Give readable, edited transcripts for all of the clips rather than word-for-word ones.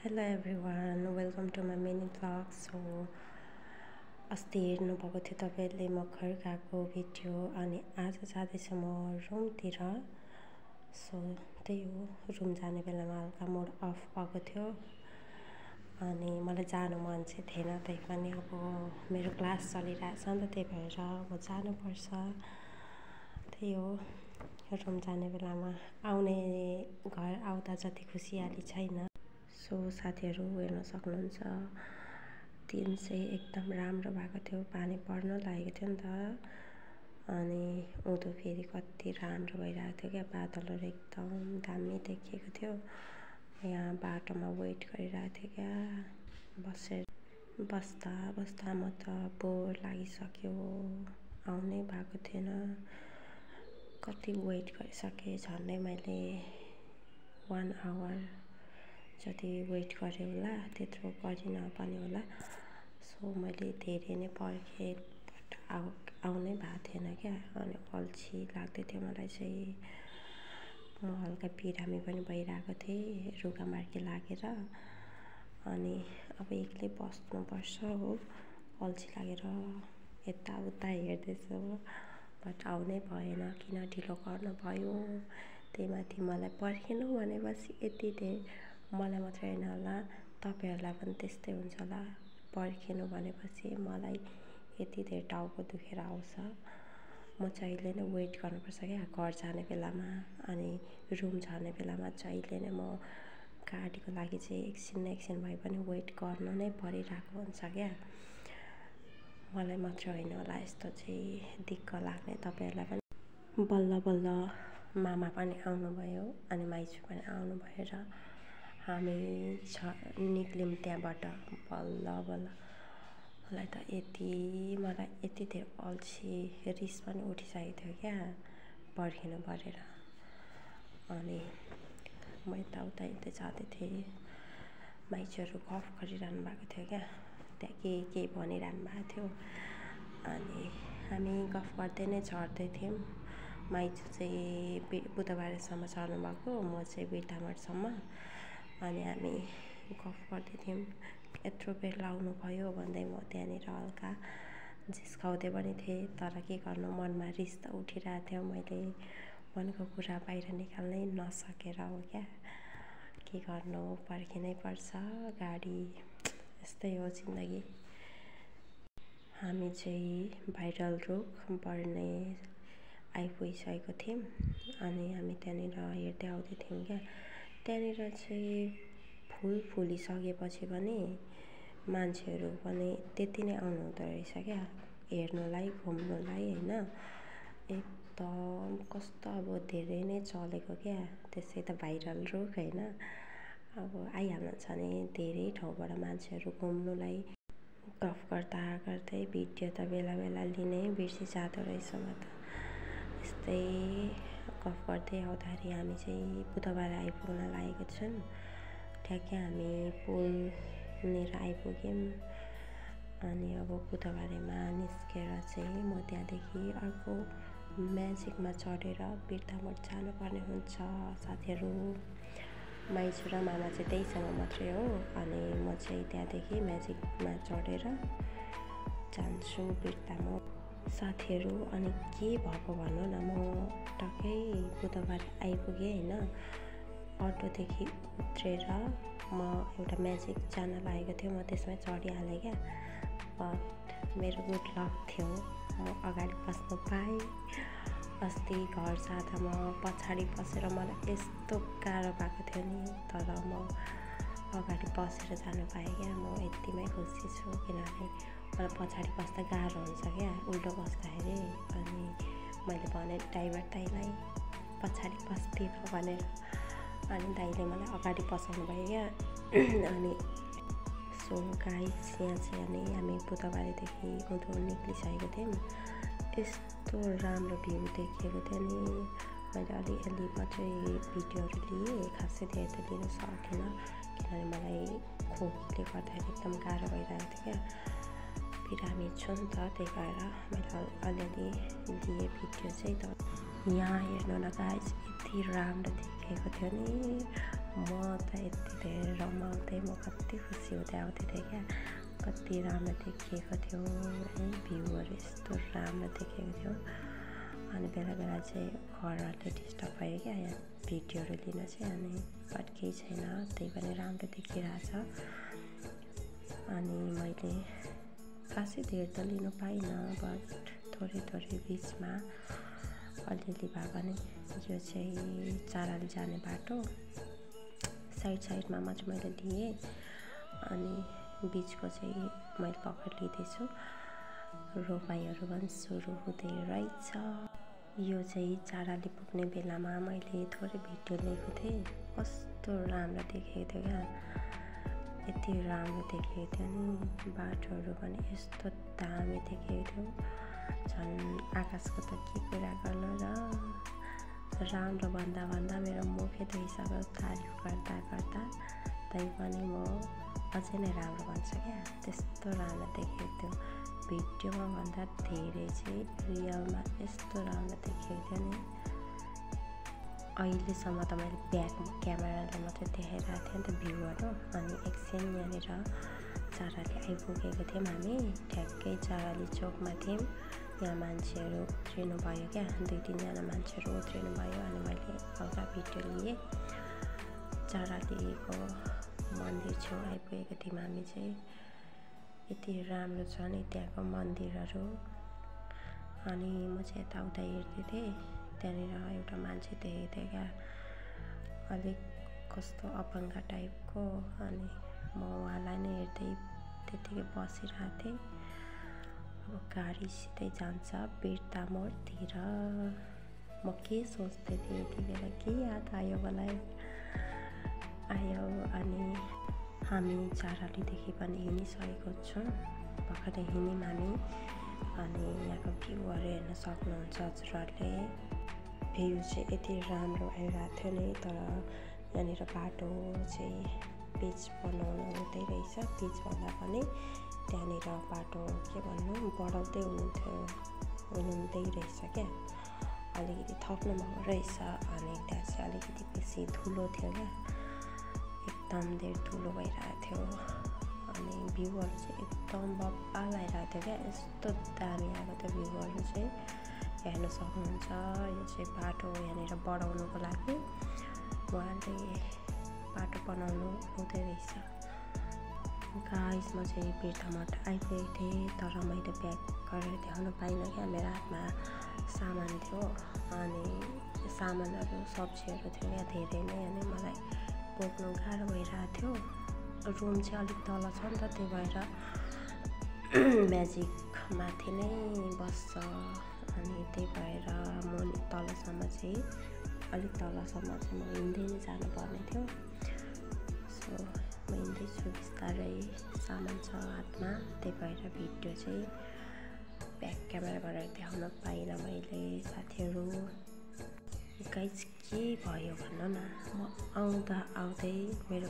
Hello everyone, welcome to my mini vlog. अस्ति हेर्नुभएको थियो तपाईँले म घर गएको भिडियो अनि आज जाँदैछु म रुमतिर। त्यही हो, रुम जाने बेलामा हल्का मुड अफ भएको थियो अनि मलाई जानु मन चाहिँ थिएन। त्यही पनि अब मेरो क्लास चलिरहेछ नि त, त्यही भएर म जानुपर्छ। त्यही हो, रुम जाने बेलामा घर आउँदा जति खुसियाली छैन। साथीहरू हेर्न सक्नुहुन्छ, दिन चाहिँ एकदम राम्रो भएको थियो, पानी पर्न लागेको थियो नि त। अनि उँधो फेरि कति राम्रो भइरहेको थियो क्या, बादलहरू एकदम दामी देखिएको थियो। यहाँ बाटोमा वेट गरिरहेको थियो क्या, बस्दा बस्दा म त बोर लागिसक्यो, आउनै भएको थिएन। कति वेट गरिसकेँ, झन्डै मैले 1 आवर जति वेट गरेँ होला, त्यत्रो गरिनँ पनि होला। मैले धेरै नै पर्खेँ बट आउनै भएको थिएन क्या। अनि अल्छी लाग्दै थियो मलाई चाहिँ, म हल्का बिरामी पनि भइरहेको थिएँ रुगामार्गी लागेर। अनि अब एक्लै बस्नुपर्छ हो, अल्छी लागेर यताउता हेर्दैछु बट आउनै भएन, किन ढिलो गर्नु भयो। त्यही माथि मलाई पर्खिनु भनेपछि यति धेरै, मलाई मात्रै होइन होला, तपाईँहरूलाई पनि त्यस्तै हुन्छ होला। पर्खिनु भनेपछि मलाई यति धेरै टाउको दुखेर आउँछ। म जहिले नै वेट गर्नुपर्छ क्या घर जाने बेलामा, अनि रुम जाने बेलामा जहिले नै म गाडीको लागि चाहिँ एकछिन न एकछिन भए पनि वेट गर्नु नै परिरहेको हुन्छ क्या। मलाई मात्रै होइन होला यस्तो चाहिँ दिक्क लाग्ने, तपाईँहरूलाई पनि। बल्ल बल्ल मामा पनि आउनुभयो अनि माइजू पनि आउनु भएर हामी निक्ल्यौँ त्यहाँबाट बल्ल बल्ल। मलाई यति धेरै अल्छी, रिस पनि उठिसकेको थियो क्या पर्खिनु परेर। अनि म यताउता हिँड्दै जाँदै थिएँ, माइजूहरू गफ गरिरहनु भएको थियो क्या, त्यहाँ केही भनिरहनु भएको थियो। अनि हामी गफ गर्दै नै झर्दै थियौँ। माइजू चाहिँ बुधबारेसम्म चढ्नु भएको, म चाहिँ बिरतामोडसम्म। अनि हामी गफ गर्दै थियौँ, यत्रो बेर लाउनु भयो भन्दै म त्यहाँनिर हल्का जिस्काउँदै पनि थिएँ। तर के गर्नु, मनमा रिस त उठिरहेको थियो, मैले मनको कुरा बाहिर निकाल्नै नसकेर हो क्या। के गर्नु, पर्खिनै पर्छ गाडी, यस्तै हो जिन्दगी। हामी चाहिँ भाइरल रुख बढ्ने आइपुगिसकेको थियौँ अनि हामी त्यहाँनिर हेर्दै आउँदै थियौँ क्या। त्यहाँनिर चाहिँ फुल फुलिसकेपछि पनि मान्छेहरू पनि त्यति नै आउनुहुँदो रहेछ क्या, हेर्नुलाई, घुम्नुलाई होइन। एकदम कस्तो अब धेरै नै चलेको क्या, त्यसै त भाइरल रुख होइन। अब आइहाल्नुहुन्छ नि धेरै ठाउँबाट मान्छेहरू घुम्नुलाई। गफ गर्दा गर्दै भिडियो त बेला बेला लिनै बिर्सिजाँदो रहेछ म त। यस्तै गफ गर्दै आउँदाखेरि हामी चाहिँ बुधबार आइपुग्न लागेको छौँ। ठ्याक्कै हामी पुलनिर आइपुग्यौँ। अनि अब बुधबारेमा निस्केर चाहिँ म त्यहाँदेखि अर्को म्याजिकमा चढेर बिरतामोड जानुपर्ने हुन्छ साथीहरू। माइजू र मामा चाहिँ त्यहीसँग मात्रै हो, अनि म चाहिँ त्यहाँदेखि म्याजिकमा चढेर जान्छु बिरतामोड साथीहरू। अनि के भएको भन्नु न, म टक्कै बुधबार आइपुगेँ होइन। अटोदेखि उत्रेर म एउटा म्याजिक जान लागेको थियो, म त्यसमै चढिहालेँ क्या। बट मेरो गुड लक थियो, म अगाडि बस्नु पाएँ। अस्ति घर जाँदा म पछाडि बसेर मलाई यस्तो गाह्रो भएको थियो नि, तर म अगाडि बसेर जानु पाएँ क्या। म यतिमै खुसी छु, किनभने मलाई पछाडि बस्दा गाह्रो हुन्छ क्या उल्टो बस्दाखेरि। अनि मैले भने ड्राइभर दाइलाई पछाडि बस्दिनँ भनेर, अनि दाइले मलाई अगाडि बसाउनु भयो क्या। अनि गाइस, यहाँ चाहिँ अनि हामी बुधबारेदेखि उँधो निक्लिसकेको थियौँ। यस्तो राम्रो भ्यू देखिएको थियो नि, मैले अलिअलि मात्रै भिडियोहरू लिएँ, खासै धेरै त लिन सकिनँ किनभने मलाई खोकीले गर्दाखेरि एकदम गाह्रो भइरहेको थियो क्या। बिरामी छु नि त, त्यही भएर मैले अलिअलि लिएँ भिडियो चाहिँ। त यहाँ हेर्नु न गाइस, यति राम्रो देखेको थियो नि, म त यति सोच्दै रमाउँदै म कति खुसी हुँदै आउँदै थिएँ क्या। कति राम्रो देखिएको थियो है, भ्यूहरू यस्तो राम्रो देखिएको थियो। अनि बेला बेला चाहिँ घरहरूले डिस्टर्ब भयो क्या यहाँ भिडियोहरू लिन चाहिँ, अनि बट केही छैन, त्यही पनि राम्रो देखिरहेछ। अनि मैले खासै धेर त लिनु पाइनँ, बट थोरै थोरै बिचमा अलिअलि भए पनि। यो चाहिँ चाराली जाने बाटो, साइड साइडमा मात्र मैले लिएँ, अनि बिचको चाहिँ मैले पकड लिँदैछु। रोपाइँहरू पनि सुरु हुँदै रहेछ। यो चाहिँ चाराली पुग्ने बेलामा मैले थोरै भिडियो लिएको थिएँ, कस्तो राम्रो देखेको थियो क्या। यति राम्रो देखेको थियो नि, बाटोहरू पनि यस्तो दामी देखेको थियो। झन् आकाशको त के कुरा गर्नु र, राम्रो भन्दा भन्दा मेरो मुखै धोइसक्यो तारिफ गर्दा गर्दा। तै पनि म अझै नै राम्रो भन्छु क्या, त्यस्तो राम्रो देखेको थियो। भिडियोमा भन्दा धेरै चाहिँ रियलमा यस्तो राम्रो देखेको थियो नि। अहिलेसम्म त मैले ब्याक क्यामेराले मात्रै देखाइरहेको थिएँ नि त भ्यूहरू। अनि एकछिन यहाँनिर चाराली आइपुगेको थियौँ हामी, ठ्याक्कै चाराली चोकमा थियौँ। यहाँ मान्छेहरू उत्रिनु भयो क्या, 2-3जना मान्छेहरू उत्रिनु भयो। अनि मैले हल्का भिडियो लिएँ। चारालीको मन्दिर छेउ आइपुगेको थियौँ हामी चाहिँ। यति राम्रो छ नि त्यहाँको मन्दिरहरू। अनि म चाहिँ यताउता हेर्दै थिएँ, त्यहाँनिर एउटा मान्छे देखेको थिएँ क्या, अलिक कस्तो अपाङ्ग टाइपको। अनि म उहाँलाई नै हेर्दै त्यतिकै बसिरहेको थिएँ। अब गाडी सिधै जान्छ बिर्ता मोडतिर। म के सोच्दै थिएँ यति बेला, के याद आयो मलाई आयो। अनि हामी चारालीदेखि पनि हिँडिसकेको छौँ, भर्खरै हिँड्यौँ हामी। अनि यहाँको भ्यूहरू हेर्न सक्नुहुन्छ हजुरहरूले। भ्यू चाहिँ यति राम्रो आइरहेको थियो नि, तर यहाँनिर बाटो चाहिँ पिच बनाउनु हुँदै रहेछ। पिच भन्दा पनि त्यहाँनिर बाटो के भन्नु बढाउँदै हुँदै रहेछ क्या, अलिकति थप्नु भएको रहेछ। अनि त्यहाँ चाहिँ अलिकति बेसी धुलो थियो क्या, एकदम धेर धुलो भइरहेको थियो। अनि भ्यूहरू चाहिँ एकदम बब्बाल आइरहेको थियो क्या, यस्तो दामी आएको थियो भ्यूहरू चाहिँ, हेर्न सक्नुहुन्छ। यो चाहिँ बाटो यहाँनिर बढाउनुको लागि उहाँले बाटो बनाउनु हुँदै रहेछ। गाइस म चाहिँ बिर्तामोड आइपुगेको थिएँ, तर मैले ब्याक गरेर देखाउनु पाइनँ क्या, मेरो हातमा सामान थियो। अनि सामानहरू सब्जीहरू थियो क्या धेरै नै, अनि मलाई बोक्नु गाह्रो भइरहेको थियो। रुम चाहिँ अलिक तल छ नि त, त्यही भएर म्याजिक माथि नै बस्छ। अनि त्यही भएर म तलसम्म चाहिँ अलिक तलसम्म चाहिँ म हिँड्दै नै जानुपर्ने थियो। सो म हिँड्दैछु बिस्तारै, सामान छ हातमा, त्यही भएर भिडियो चाहिँ ब्याक क्यामेराबाट देखाउन पाइनँ मैले साथीहरू। गाइस के भयो भन्नु न, म आउँदा आउँदै मेरो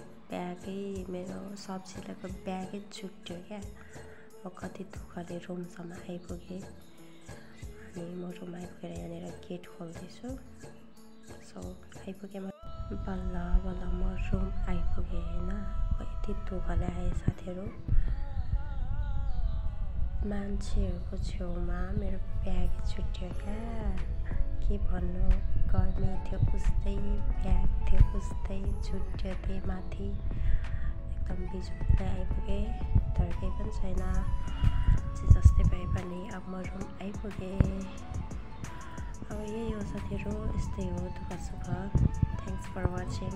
सब्जी लिएको ब्यागै छुट्यो क्या। म कति दुःखले रुमसम्म आइपुगेँ। अनि म रुम आइपुगेर यहाँनिर गेट खोल्दैछु। सो आइपुगेँ म, बल्ल बल्ल म रुम आइपुगेँ होइन। यति दुःखले आएँ साथीहरू, मान्छेहरूको छेउमा मेरो ब्याग छुट्यो क्या। के भन्नु, गर्मी थियो उस्तै, ब्याग थियो उस्तै, छुट्यो त्यही माथि। एकदम बिचमा आइपुगेँ, तर केही पनि छैन, जे जस्तै भए पनि अब म रुम आइपुगेँ। अब यही हो साथीहरू, यस्तै हो दुःख सुख। Thanks for watching.